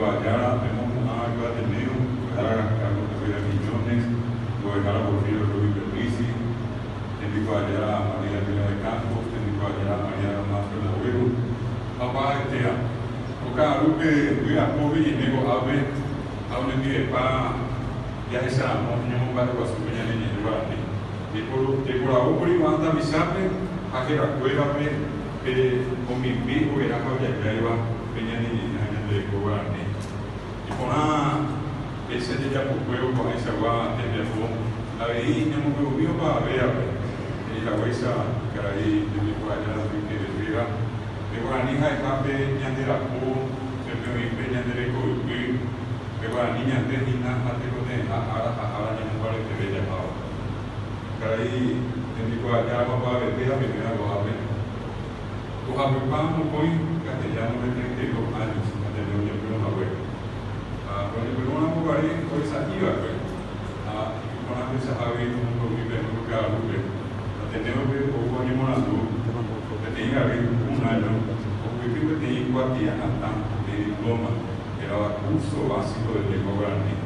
Tembikuaajára pemopu'ãva'ekue Ateneo, Mbo'ehára Carlos Herrera Quiñónez, Mbo'ehára Porfirio Rubio Ferlisi, Tembikuaajára María Elvira de Campos, Tembikuaajára María Mansfeld Agũero, ha opavavetéva. Ko ka'arúpe vy'apópe ñaime ko'ápe ha oñondivepa jahecharamo ñamomba'eguasúpe ñane ñe'ẽ guarani. Jaiporavókuri ko'ã tapichápe ha herakuérape pe omimbi overa ha ojajáiva pe ñane ñe'ẽ ha ñande reko guarani. Iporã péicha jajapokuévo ko'ãichagua tembiapo avei ñamombe'umi opavavévape, he'i haguéicha karai tembikuaajára Enrique Herrera, pe guarani ha'eha pe ñande rapo, pe oĩ pe ñande reko ypy, pe guarani ñande hína ha tekotevẽha ára ha ára ñamombareteve jahávo. Karai tembikuaajára opavavete ha peméva ko'ápe, Ohapypa mokõi castellano de 32 años Ateneo oñepyrũ hague. Ha oñepyrũ ramo guare ohesa'i va'ekue ha iporã tuichahágui omombe'umi peẽme ko ka'arúpe. Ateneo-pe ou oñemorandu peteĩ jave un año ohupyty peteĩ kuatia atã, peteĩ diploma, hérava Curso Básico de Lengua Guaraní.